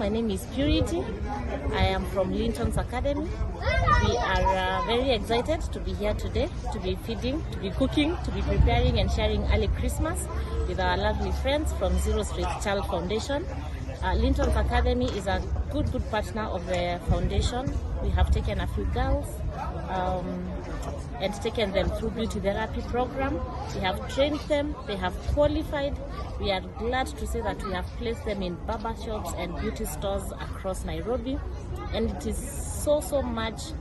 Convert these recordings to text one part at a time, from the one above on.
My name is Purity. I am from Linton's Academy. We are very excited to be here today, to be feeding, to be cooking, to be preparing and sharing early Christmas with our lovely friends from Zero Street Child Foundation. Linton's Academy is a good partner of the foundation. We have taken a few girls and taken them through beauty therapy program. We have trained them, they have qualified. We are glad to say that we have placed them in barber shops and beauty stores across Nairobi. And it is so much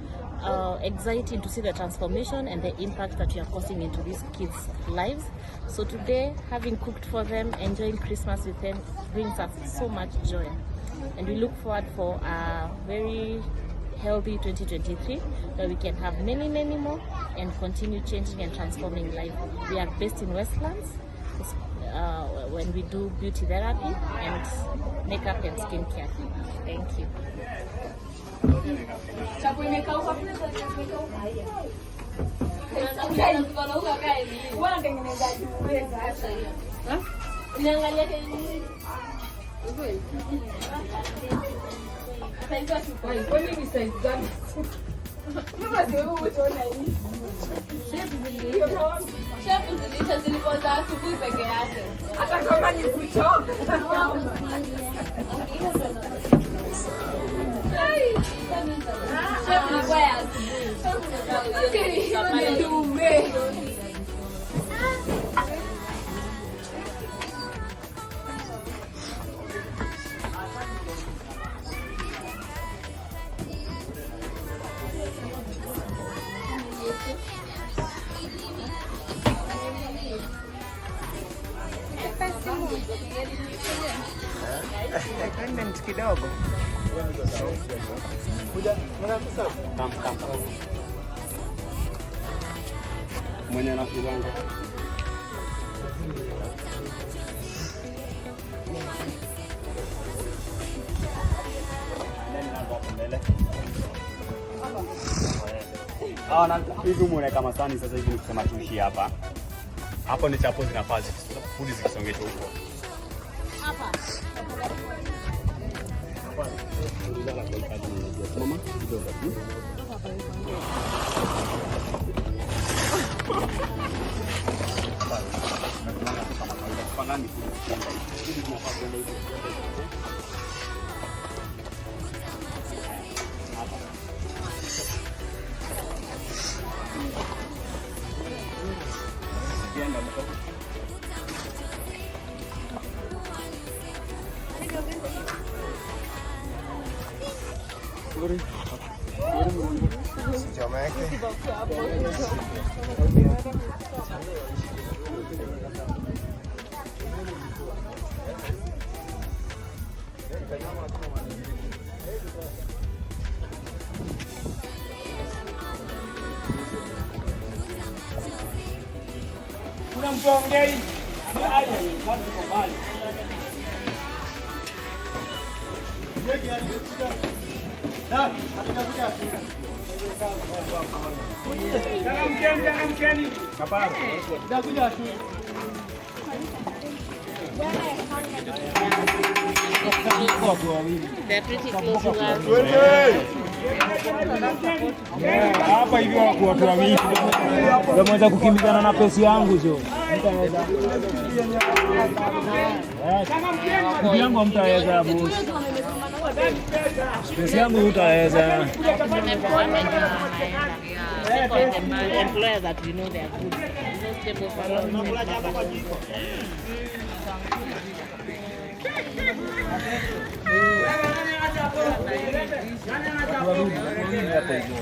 exciting to see the transformation and the impact that we are causing into these kids' lives. So today, having cooked for them, enjoying Christmas with them, brings us so much joy. And we look forward for a very healthy 2023 where we can have many, many more and continue changing and transforming life. We are based in Westlands when we do beauty therapy and makeup and skincare. Thank you. Ziliisha zilikuwa za asubuhi peke yake. Hata kama ni kuchoka. Shape ilikuwa ya asubuhi. Ndume. Independent kidogo. Mwenye anafilanga hivi muone kama sani sasa hivi nikisema tuishi hapa hapo ni chapo zinafaa fudi zikisongeshwa huko mama kidogo tu. Sichomeke. Kuna mtu aongei? Watu kwa mbali. Changamkeni, changamkeni. They're pretty close to us. Hapa hivi wako watu wawili. Wameweza kukimbizana na pesi yangu jo. Ndugu yangu hamtaweza boss. Pesi yangu hutaweza. Employers that we know they are good. No stable salons.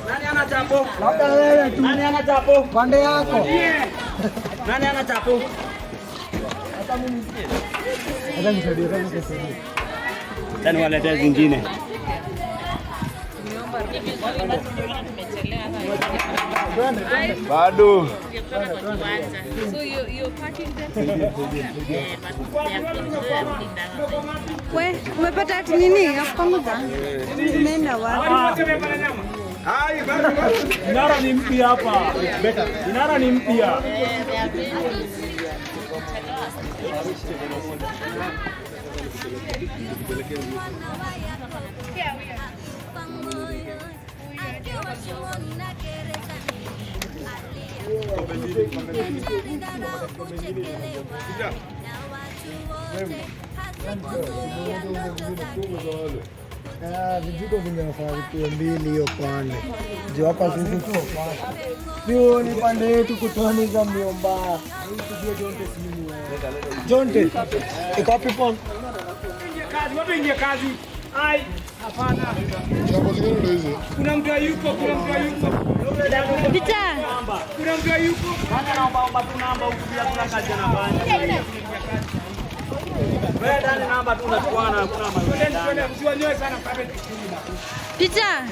Nani ana chapo? Labda wewe tu. Nani ana chapo? Pande yako. Nani ana chapo? Hata nisaidie, hata nisaidie. Tani waletea zingine. Bado. So you're packing them? We, umepata ati nini ya kupanguza? Umeenda wapi? Inara ni mpya hapa. Inara ni mpya. Vijiko vinafaa vikuwe mbili hiyo pande. Juu hapa sisi sio ni pande yetu kutoani za mbio mbaya. Jonte. Iko wapi phone? Kazi, watu ingie kazi. Ai, hapana. Kuna mtu hayuko, kuna mtu hayuko. Pita. Kuna mtu hayuko. Hata naomba omba tu namba huku bila kuna kazi anafanya. Wewe ndani namba tu unachukua na hakuna mambo. Twende, msiwanyoe sana mkabe. Pita.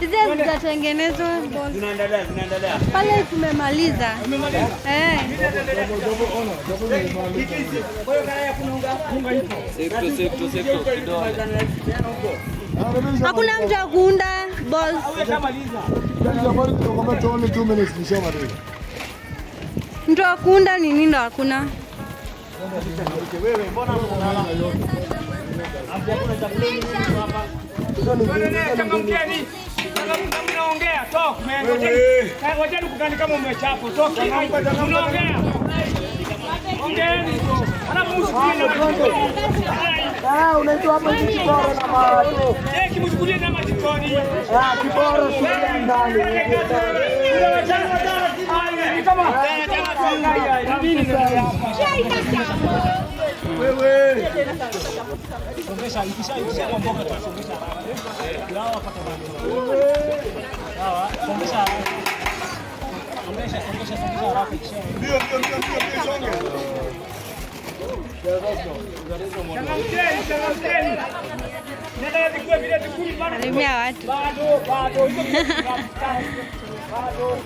Hizi zitatengenezwa Zinaendelea, zinaendelea. pale tumemaliza. Eh. Hakuna mtu wa kuunda balls. Mtu wa kuunda ni nini ndo hakuna. Changamkeni. Mnaongea, talk man. Wacheni kukani kama umechapo. Talk. Mnaongea. Ongeeni. Alafu mshikilie na Ah, unaitwa hapa ni kiboro na mato. Eh, kimchukulie na majikoni. Ah, kiboro sio ndani. Ai, ni kama nini Wewe. Changamkeni, changamkeni. Nenda zikuwe vile vikumi bado. Salimia watu. Bado, bado. Hizo bado.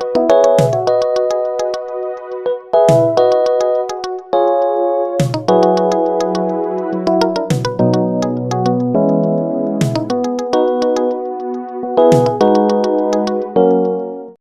Bado.